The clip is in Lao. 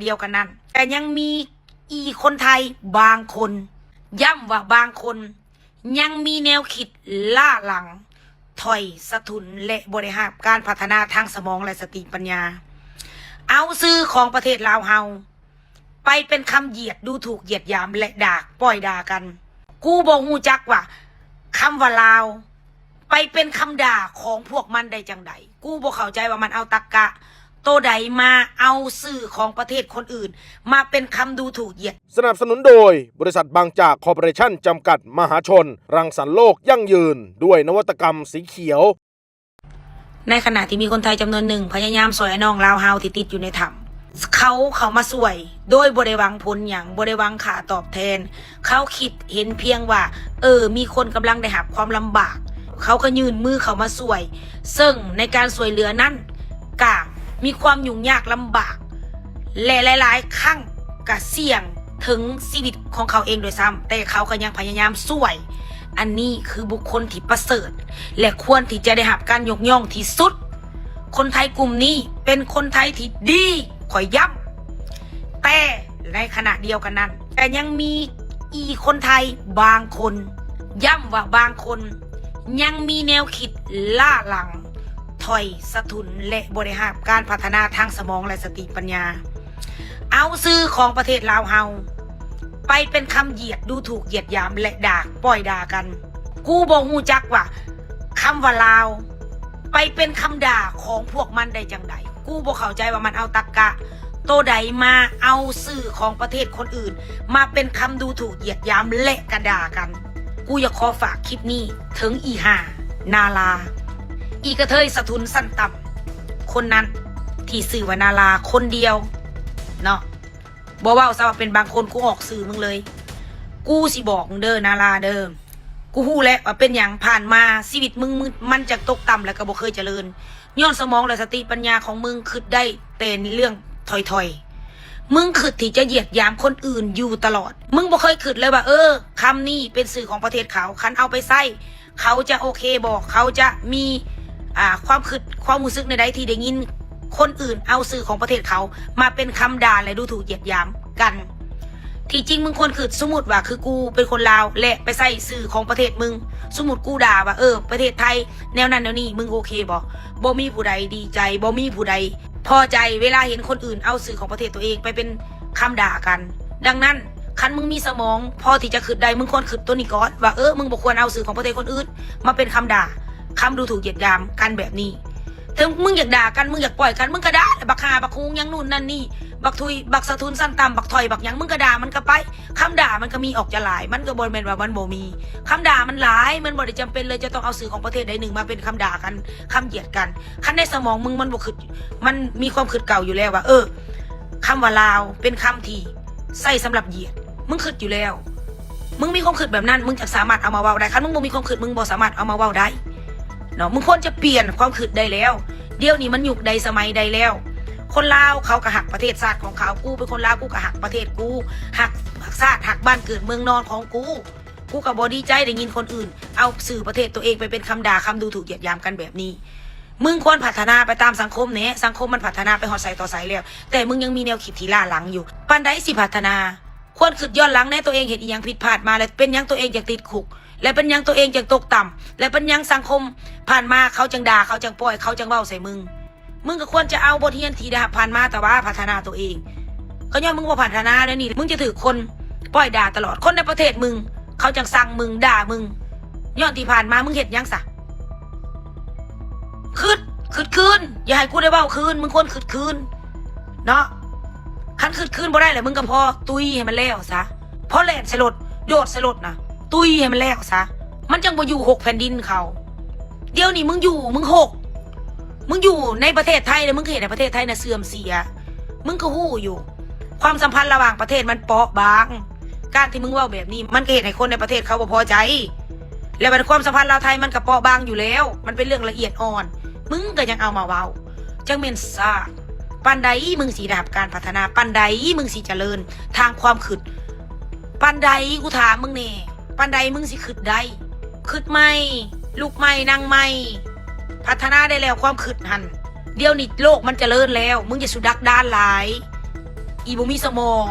ດຽວກັນນັ້ນ ກໍຍັງມີອີກຄົນໄທບາງຄົນ, ຢ້ຳວ່າບາງຄົນ, ຍັງມີແນວຄິດລ້າຫຼັງ, ຖອຍສະທຸນ ແລະ ບໍ່ໄດ້ຮັບການພັດທະນາທາງສະໝອງ ແລະ ສະຕິປັນຍາ, ເອົາຊື່ຂອງປະເທດລາວເຮົາ ໄປເປັນຄຳຢຽດດູຖູກຢຽດຫຍາມ ແລະ ດ່າ ປ້ອຍດ່າກັນ. ກູບໍ່ຮູ້ຈັກວ່າຄຳວ່າລາວໄປເປັນຄຳດ່າຂອງພວກມັນໄດ້ຈັ່ງໃດ. ກູບໍ່ເຂົ້າໃຈວ່າມັນເອົາຕັກກະໂຕໃດມາເອົາຊື່ຂອງປະເທດຄົນອື່ນມາເປັນຄຳດູຖູກຢຽດ. ສະໜັບສະໜູນໂດຍ ບໍລິສັດບາງຈາກ ຄອເປີເຣຊັນ ຈຳກັດ ມະຫາຊົນ ລັງສັນໂລກຢັ້ງຢືນ ດ້ວຍນະວັດຕະກຳສີຂຽວ. ໃນຂະນະທີ່ມີຄົນໄທຈຳນວນໜຶ່ງພະຍາຍາມຊ່ວຍອ້າຍນ້ອງລາວເຮົາທີ່ຕິດຢູ່ໃນຖ້ຳ, ເຂົາເຂົ້າມາຊ່ວຍໂດຍບໍ່ໄດ້ຫວັງຜົນຫຍັງ, ບໍ່ໄດ້ຫວັງຄ່າຕອບແທນ. ເຂົາຄິດເຫັນພຽງວ່າ ເອີ ມີຄົນກຳລັງໄດ້ຮັບຄວາມລຳບາກ, ເຂົາກໍຍື່ນມືເຂົ້າມາຊ່ວຍ, ເຊິ່ງໃນການຊ່ວຍເຫຼືອນັ້ນ ກະມີຄວາມຫຍຸ້ງຍາກລຳບາກ ແລະ ຫຼາຍໆຄັ້ງກະສ່ຽງເຖິງຊີວິດຂອງເຂົາເອງດ້ວຍຊ້ຳ, ແຕ່ເຂົາກໍຍັງພະຍາຍາມຊ່ວຍ. ອັນນີ້ຄືບຸກຄົນທີ່ປະເສີດ ແລະ ຄວນທີ່ຈະໄດ້ຮັບການຍົກຍ້ອງທີ່ສຸດ. ຄົນໄທກຸ່ມນີ້ເປັນຄົນໄທທີ່ດີ, ຂ້ອຍຢ້ຳ. ແຕ່ໃນຂະນະດຽວກັນນັ້ນ ກໍຍັງມີອີກຄົນໄທບາງຄົນ, ຢ້ຳວ່າບາງຄົນ, ຍັງມີແນວຄິດລ້າຫຼັງ, ຖອຍສະທຸນ ແລະ ບໍ່ໄດ້ຮັບການພັດທະນາທາງສະໝອງ ແລະ ສະຕິປັນຍາ, ເອົາຊື່ຂອງປະເທດລາວເຮົາໄປເປັນຄຳຢຽດດູຖູກຢຽດຫຍາມ ແລະ ດ່າ ປ້ອຍດ່າກັນ. ກູບໍ່ຮູ້ຈັກວ່າຄຳວ່າລາວໄປເປັນຄຳດ່າຂອງພວກມັນໄດ້ຈັ່ງໃດ. ກູບໍ່ເຂົ້າໃຈວ່າມັນເອົາຕັກກະໂຕໃດມາເອົາຊື່ຂອງປະເທດຄົນອື່ນມາເປັນຄຳດູຖູກຢຽດຫຍາມ ແລະ ກະດ່າກັນ. ກູຢາກຂໍຝາກຄລິບນີ້ເຖິງອີ່ຫ່ານາລາ, ອີກະເທີຍສະທຸນຊັ້ນຕ່ຳຄົນນັ້ນ ທີ່ຊື່ວ່ານາລາຄົນດຽວເນາະ. ບໍ່ເວົ້າຊະວ່າເປັນບາງຄົນ, ກູອອກຊື່ມຶງເລີຍ. ກູຊິບອກເດີນາລາເດີ, ກູຮູ້ແລ້ວວ່າເປັນຫຍັງຜ່ານມາຊີວິດມຶງ ມັນຈັ່ງຕົກຕ່ຳ ແລ້ວກໍບໍ່ເຄີຍຈະເລີນ, ຍ້ອນສະໝອງ ແລະ ສະຕິປັນຍາຂອງມຶງຄິດໄດ້ແຕ່ເລື່ອງຖອຍໆ. ມຶງຄິດທີ່ຈະຢຽດຫຍາມຄົນອື່ນຢູ່ຕະຫຼອດ. ມຶງບໍ່ເຄີຍຄິດເລີຍວ່າ ເອີ ຄຳນີ້ເປັນຊື່ຂອງປະເທດເຂົາ, ຄັນເອົາໄປໃຊ້ ເຂົາຈະໂອເຄບໍ່? ເຂົາຈະມີ ອ່າ ຄວາມຄິດ ຄວາມຮູ້ສຶກແນວໃດທີ່ໄດ້ຍິນຄົນອື່ນເອົາຊື່ຂອງປະເທດເຂົາມາເປັນຄຳດ່າ ແລະ ດູຖູກຢຽດຫຍາມກັນ? ທີ່ຈິງມຶງຄວນຄິດ, ສົມມຸດວ່າຄືກູເປັນຄົນລາວ ແລະ ໄປໃຊ້ຊື່ຂອງປະເທດມຶງ, ສົມມຸດກູດ່າວ່າ ເອີ ປະເທດໄທແນວນັ້ນແນວນີ້, ມຶງໂອເຄບໍ່? ບໍ່ມີຜູ້ໃດດີໃຈ, ບໍ່ມີຜູ້ໃດພໍໃຈເວລາເຫັນຄົນອື່ນເອົາຊື່ຂອງປະເທດຕົວເອງໄປເປັນຄຳດ່າກັນ. ດັ່ງນັ້ນ ຄັນມຶງມີສະໝອງພໍທີ່ຈະຄິດໄດ້, ມຶງຄວນຄິດຕົວນີ້ກ່ອນວ່າ ເອີ ມຶງບໍ່ຄວນເອົາຊື່ຂອງປະເທດຄົນອື່ນມາເປັນຄຳດ່າ, ຄຳດູຖູກຢຽດຫຍາມກັນແບບນີ້. ເຖິງມຶງຢາກດ່າກັນ, ມຶງຢາກປ້ອຍກັນ, ມຶງກໍດ່າແຫຼະ, ບັກຫ່າ, ບັກຫຸງ, ຫຍັງນູ້ນນັ້ນນີ້, ບັກທຸຍ, ບັກສະທຶນຊັ້ນຕ່ຳ, ບັກຖອຍ, ບັກຫຍັງ, ມຶງກໍດ່າມັນກໍໄປ. ຄຳດ່າມັນກໍມີອອກຈະຫຼາຍ, ມັນກໍບໍ່ແມ່ນວ່າມັນບໍ່ມີ. ຄຳດ່າມັນຫຼາຍ, ມັນບໍ່ໄດ້ຈຳເປັນເລີຍຈະຕ້ອງເອົາຊື່ຂອງປະເທດໃດໜຶ່ງມາເປັນຄຳດ່າກັນ, ຄຳຢຽດກັນ. ຄັນໃນສະໝອງມຶງມັນບໍ່ຄິດ, ມັນມີຄວາມຄິດເກົ່າຢູ່ແລ້ວວ່າ ເອີ ຄຳວ່າລາວເປັນຄຳທີ່ໃຊ້ສຳລັບຢຽດ, ມຶງຄິດຢູ່ແລ້ວ. ມຶງມີຄວາມຄິດແບບນັ້ນ, ມຶງຈະສາມາດເອົາມາເວົ້າໄດ້. ຄັນມຶງບໍ່ມີຄວາມຄິດ, ມຶງບໍ່ສາມາດເອົາມາເວົ້າໄດ້ເນາະ. ມຶງຄວນຈະປ່ຽນຄວາມຄິດໄດ້ແລ້ວ. ດຽວນີ້ມັນຍຸກໃດສະໄໝໃດແລ້ວ. ຄົນລາວເຂົາກໍຮັກປະເທດຊາດຂອງເຂົາ. ກູເປັນຄົນລາວ, ກູກໍຮັກປະເທດກູ, ຮັກຊາດ, ຮັກບ້ານເກີດເມືອງນອນຂອງກູ. ກູກໍບໍ່ດີໃຈໄດ້ຍິນຄົນອື່ນເອົາຊື່ປະເທດຕົວເອງໄປເປັນຄຳດ່າ, ຄຳດູຖູກຢຽດຫຍາມກັນແບບນີ້. ມຶງຄວນພັດທະນາໄປຕາມສັງຄົມແດ່, ສັງຄົມມັນພັດທະນາໄປຮອດໃສຕໍ່ໃສແລ້ວ, ແຕ່ມຶງຍັງມີແນວຄິດທີ່ລ້າຫຼັງຢູ່. ປານໃດຊິພັດທະນາ? ຄວນຄິດຍ້ອນຫຼັງແດ່, ຕົວເອງເຮັດອີ່ຫຍັງຜິດພາດມາ ແລະ ເປັນຫຍັງຕົວເອງຈັ່ງຕິດຄຸກ ແລະ ເປັນຫຍັງຕົວເອງຈັ່ງຕົກຕ່ຳ ແລະ ເປັນຫຍັງສັງຄົມຜ່ານມາເຂົາຈັ່ງດ່າ, ເຂົາຈັ່ງປ້ອຍ, ເຂົາຈັ່ງເວົ້າໃສ່ມຶງ. ມຶງກໍຄວນຈະເອົາບົດຮຽນທີ່ໄດ້ຮັບຜ່ານມາ, ແຕ່ວ່າພັດທະນາຕົວເອງ. ກໍຍ້ອນມຶງບໍ່ພັດທະນາແນວນີ້, ມຶງຈະຖືກຄົນປ້ອຍດ່າຕະຫຼອດ. ຄົນໃນປະເທດມຶງ ເຂົາຈັ່ງຊັງມຶງ, ດ່າມຶງ, ຍ້ອນທີ່ຜ່ານມາມຶງເຮັດຫຍັງຊະ? ຄິດ, ຄິດຄືນ, ຢ່າໃຫ້ກູໄດ້ເວົ້າຄືນ, ມຶງຄວນຄິດຄືນເນາະ. ຄັນຄິດຄືນບໍ່ໄດ້ແລ້ວ, ມຶງກໍພໍຕຸຍໃຫ້ມັນແລ້ວຊະ. ພໍແລ່ນໃສ່ລົດ, ໂດດໃສ່ລົດນະ, ຕຸຍໃຫ້ມັນແລ້ວຊະ. ມັນຈັ່ງບໍ່ຢູ່ຫົກແຜ່ນດິນເຂົາ. ດຽວນີ້ມຶງຢູ່, ມຶງຫົກ. ມຶງຢູ່ໃນປະເທດໄທ ແລ້ວ ມຶງກໍເຮັດໃຫ້ປະເທດໄທນະເສື່ອມເສຍ. ມຶງກໍຮູ້ຢູ່, ຄວາມສຳພັນລະຫວ່າງປະເທດມັນເປາະບາງ. ການທີ່ມຶງເວົ້າແບບນີ້ ມັນກໍເຮັດໃຫ້ຄົນໃນປະເທດເຂົາບໍ່ພໍໃຈ. ແລ້ວບັດຄວາມສຳພັນລາວໄທມັນກໍເປາະບາງຢູ່ແລ້ວ, ມັນເປັນເລື່ອງລະອຽດອ່ອນ, ມຶງກໍຍັງເອົາມາເວົ້າ. ຈັ່ງແມ່ນຊາດ. ປານໃດມຶງຊິໄດ້ຮັບການພັດທະນາ? ປານໃດມຶງຊິຈະເລີນທາງຄວາມຄິດ? ປານໃດ? ກູຖາມມຶງແດ່, ປານໃດມຶງຊິຄິດໄດ້? ຄິດໃໝ່, ລຸກໃໝ່, ນັ່ງໃໝ່, ພັດທະນາໄດ້ແລ້ວຄວາມຄິດຫັ້ນ. ດຽວນີ້ໂລກມັນຈະເລີນແລ້ວ, ມຶງຢ່າສູ່ດັກດານຫຼາຍ. ອີບໍ່ມີສະໝອງ.